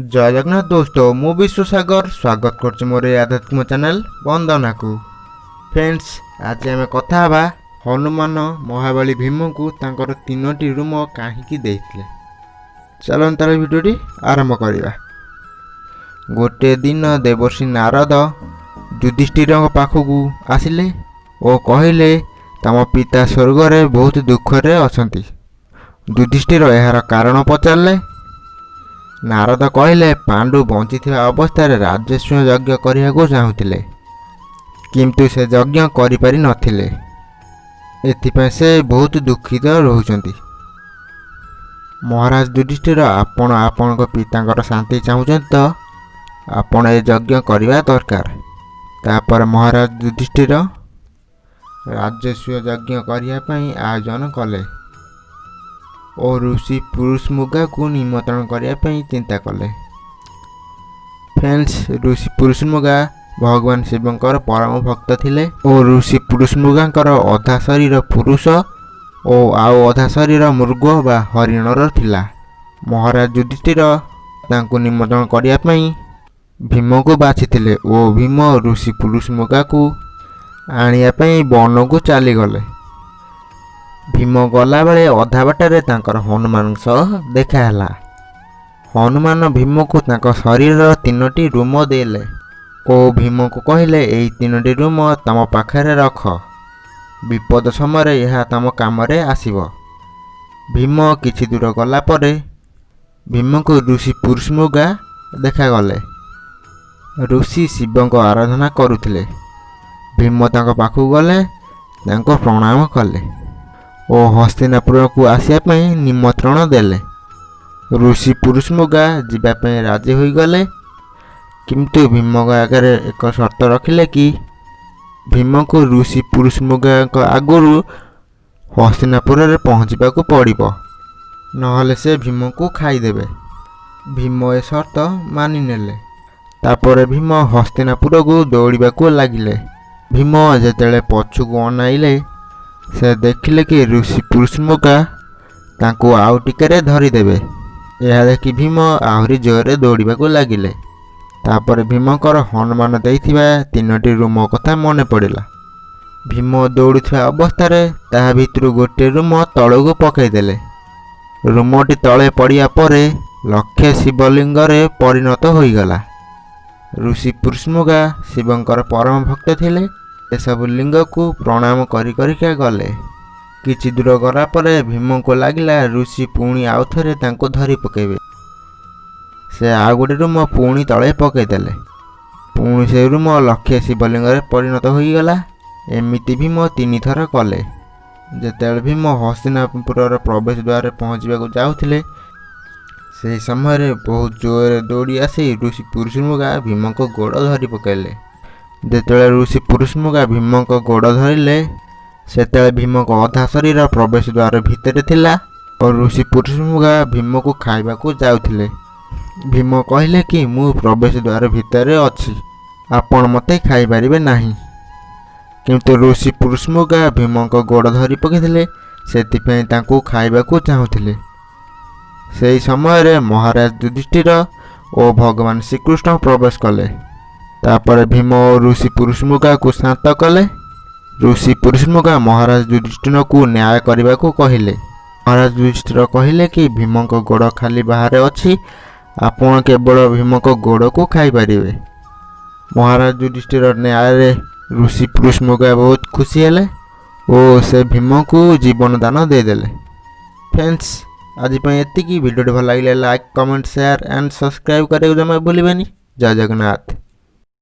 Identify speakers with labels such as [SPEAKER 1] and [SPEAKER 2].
[SPEAKER 1] ଜୟ ଜଗନ୍ନାଥ ଦୋସ୍ତ, ମୁଁ ବିଶ୍ୱସାଗର ସ୍ୱାଗତ କରୁଛି ମୋର ଏହି ଆଧ୍ୟାତ୍ମିକ ଚ୍ୟାନେଲ୍ ବନ୍ଦନାକୁ। ଫ୍ରେଣ୍ଡସ୍, ଆଜି ଆମେ କଥା ହେବା ହନୁମାନ ମହାବଳୀ ଭୀମଙ୍କୁ ତାଙ୍କର ତିନୋଟି ରୁମ କାହିଁକି ଦେଇଥିଲେ। ଚାଲନ୍ତୁ ତାର ଭିଡ଼ିଓଟି ଆରମ୍ଭ କରିବା। ଗୋଟିଏ ଦିନ ଦେବର୍ଷି ନାରଦ ଯୁଧିଷ୍ଠିରଙ୍କ ପାଖକୁ ଆସିଲେ ଓ କହିଲେ, ତମ ପିତା ସ୍ୱର୍ଗରେ ବହୁତ ଦୁଃଖରେ ଅଛନ୍ତି। ଯୁଧିଷ୍ଠିର ଏହାର କାରଣ ପଚାରିଲେ। ନାରଦ କହିଲେ, ପାଣ୍ଡୁ ବଞ୍ଚିଥିବା ଅବସ୍ଥାରେ ରାଜସୂୟ ଯଜ୍ଞ କରିବାକୁ ଚାହୁଁଥିଲେ, କିନ୍ତୁ ସେ ଯଜ୍ଞ କରିପାରି ନଥିଲେ। ଏଥିପାଇଁ ସେ ବହୁତ ଦୁଃଖିତ ରହୁଛନ୍ତି। ମହାରାଜ ଯୁଧିଷ୍ଠିର, ଆପଣ ଆପଣଙ୍କ ପିତାଙ୍କର ଶାନ୍ତି ଚାହୁଁଛନ୍ତି ତ ଆପଣ ଏ ଯଜ୍ଞ କରିବା ଦରକାର। ତାପରେ ମହାରାଜ ଯୁଧିଷ୍ଠିର ରାଜସୂୟ ଯଜ୍ଞ କରିବା ପାଇଁ ଆୟୋଜନ କଲେ ଓ ଋଷି ପୁରୁଷମୁଗାକୁ ନିମନ୍ତ୍ରଣ କରିବା ପାଇଁ ଚିନ୍ତା କଲେ। ଫ୍ରେଣ୍ଡସ୍, ଋଷି ପୁରୁଷମୁଗା ଭଗବାନ ଶିବଙ୍କର ପରମ ଭକ୍ତ ଥିଲେ ଓ ଋଷି ପୁରୁଷମୁଗାଙ୍କର ଅଧା ଶରୀର ପୁରୁଷ ଓ ଆଉ ଅଧା ଶରୀର ମୃଗ ବା ହରିଣର ଥିଲା। ମହାରାଜ ଯୁଧିଷ୍ଠିର ତାଙ୍କୁ ନିମନ୍ତ୍ରଣ କରିବା ପାଇଁ ଭୀମକୁ ବାଛିଥିଲେ ଓ ଭୀମ ଋଷି ପୁରୁଷମୁଗାକୁ ଆଣିବା ପାଇଁ ବନକୁ ଚାଲିଗଲେ। ଭୀମ ଗଲାବେଳେ ଅଧା ବାଟରେ ତାଙ୍କର ହନୁମାନଙ୍କ ସହ ଦେଖା ହେଲା। ହନୁମାନ ଭୀମକୁ ତାଙ୍କ ଶରୀରର ତିନୋଟି ରୁମ ଦେଲେ ଓ ଭୀମକୁ କହିଲେ, ଏହି ତିନୋଟି ରୁମ ତମ ପାଖରେ ରଖ, ବିପଦ ସମୟରେ ଏହା ତମ କାମରେ ଆସିବ। ଭୀମ କିଛି ଦୂର ଗଲା ପରେ ଭୀମକୁ ଋଷି ପୁରୁଷମୁଗା ଦେଖାଗଲେ। ଋଷି ଶିବଙ୍କ ଆରାଧନା କରୁଥିଲେ। ଭୀମ ତାଙ୍କ ପାଖକୁ ଗଲେ, ତାଙ୍କୁ ପ୍ରଣାମ କଲେ ଓ ହସ୍ତିନାପୁରକୁ ଆସିବା ପାଇଁ ନିମନ୍ତ୍ରଣ ଦେଲେ। ଋଷି ପୁରୁଷମୁଗା ଯିବା ପାଇଁ ରାଜି ହୋଇଗଲେ, କିନ୍ତୁ ଭୀମଙ୍କ ଆଗରେ ଏକ ସର୍ତ୍ତ ରଖିଲେ କି ଭୀମକୁ ଋଷି ପୁରୁଷମୁଗାଙ୍କ ଆଗରୁ ହସ୍ତିନାପୁରରେ ପହଞ୍ଚିବାକୁ ପଡ଼ିବ, ନହେଲେ ସେ ଭୀମକୁ ଖାଇଦେବେ। ଭୀମ ଏ ସର୍ତ୍ତ ମାନିନେଲେ। ତାପରେ ଭୀମ ହସ୍ତିନାପୁରକୁ ଦୌଡ଼ିବାକୁ ଲାଗିଲେ। ଭୀମ ଯେତେବେଳେ ପଛକୁ ଅନାଇଲେ, ସେ ଦେଖିଲେ କି ଋଷି ପୁରୁଷମୁଗା ତାଙ୍କୁ ଆଉ ଟିକେରେ ଧରିଦେବେ। ଏହା ଦେଖି ଭୀମ ଆହୁରି ଜୋରରେ ଦୌଡ଼ିବାକୁ ଲାଗିଲେ। ତାପରେ ଭୀମଙ୍କର ହନୁମାନ ଦେଇଥିବା ତିନୋଟି ରୁମ କଥା ମନେ ପଡ଼ିଲା। ଭୀମ ଦୌଡ଼ୁଥିବା ଅବସ୍ଥାରେ ତାହା ଭିତରୁ ଗୋଟିଏ ରୁମ ତଳକୁ ପକାଇଦେଲେ। ରୁମଟି ତଳେ ପଡ଼ିବା ପରେ ଲକ୍ଷେ ଶିବଲିଙ୍ଗରେ ପରିଣତ ହୋଇଗଲା। ଋଷି ପୁରୁଷମୁଗା ଶିବଙ୍କର ପରମ ଭକ୍ତ ଥିଲେ। ଏସବୁ ଲିଙ୍ଗକୁ ପ୍ରଣାମ କରି କରିକା ଗଲେ। କିଛି ଦୂର ଗଲା ପରେ ଭୀମଙ୍କୁ ଲାଗିଲା ଋଷି ପୁଣି ଆଉ ଥରେ ତାଙ୍କୁ ଧରି ପକାଇବେ। ସେ ଆଉ ଗୋଟେ ରୁମ ପୁଣି ତଳେ ପକାଇଦେଲେ। ପୁଣି ସେ ରୁମ ଲକ୍ଷେ ଶିବଲିଙ୍ଗରେ ପରିଣତ ହୋଇଗଲା। ଏମିତି ଭୀମ ତିନିଥର କଲେ। ଯେତେବେଳେ ଭୀମ ହସ୍ତିନାପୁରର ପ୍ରବେଶ ଦ୍ୱାରରେ ପହଞ୍ଚିବାକୁ ଯାଉଥିଲେ, ସେହି ସମୟରେ ବହୁତ ଜୋରରେ ଦୌଡ଼ି ଆସି ଋଷି ପୁରୁଷମୁଗା ଭୀମଙ୍କ ଗୋଡ଼ ଧରି ପକାଇଲେ। ଯେତେବେଳେ ଋଷି ପୁରୁଷମୁଗା ଭୀମଙ୍କ ଗୋଡ଼ ଧରିଲେ, ସେତେବେଳେ ଭୀମଙ୍କ ଅଧା ଶରୀର ପ୍ରବେଶ ଦ୍ୱାର ଭିତରେ ଥିଲା ଓ ଋଷି ପୁରୁଷମୁଗା ଭୀମକୁ ଖାଇବାକୁ ଯାଉଥିଲେ। ଭୀମ କହିଲେ କି ମୁଁ ପ୍ରବେଶ ଦ୍ୱାର ଭିତରେ ଅଛି, ଆପଣ ମୋତେ ଖାଇପାରିବେ ନାହିଁ। କିନ୍ତୁ ଋଷି ପୁରୁଷମୁଗା ଭୀମଙ୍କ ଗୋଡ଼ ଧରି ପକାଇଥିଲେ, ସେଥିପାଇଁ ତାଙ୍କୁ ଖାଇବାକୁ ଚାହୁଁଥିଲେ। ସେହି ସମୟରେ ମହାରାଜ ଯୁଧିଷ୍ଠିର ଓ ଭଗବାନ ଶ୍ରୀକୃଷ୍ଣ ପ୍ରବେଶ କଲେ। ତାପରେ ଭୀମ ଓ ଋଷି ପୁରୁଷମୁଗାକୁ ଶାନ୍ତ କଲେ। ଋଷି ପୁରୁଷମୁଗା ମହାରାଜ ଯୁଧିଷ୍ଠିରଙ୍କୁ ନ୍ୟାୟ କରିବାକୁ କହିଲେ। ମହାରାଜ ଯୁଧିଷ୍ଠିର କହିଲେ କି ଭୀମଙ୍କ ଗୋଡ଼ ଖାଲି ବାହାରେ ଅଛି, ଆପଣ କେବଳ ଭୀମଙ୍କ ଗୋଡ଼କୁ ଖାଇପାରିବେ। ମହାରାଜ ଯୁଧିଷ୍ଠିର ନ୍ୟାୟରେ ଋଷି ପୁରୁଷମୁଗା ବହୁତ ଖୁସି ହେଲେ ଓ ସେ ଭୀମକୁ ଜୀବନ ଦାନ ଦେଇଦେଲେ। ଫ୍ରେଣ୍ଡସ୍, ଆଜି ପାଇଁ ଏତିକି। ଭିଡ଼ିଓଟି ଭଲ ଲାଗିଲେ like, comment, share and subscribe କରିବାକୁ ଜମା ଭୁଲିବେନି। ଜୟ ଜଗନ୍ନାଥ।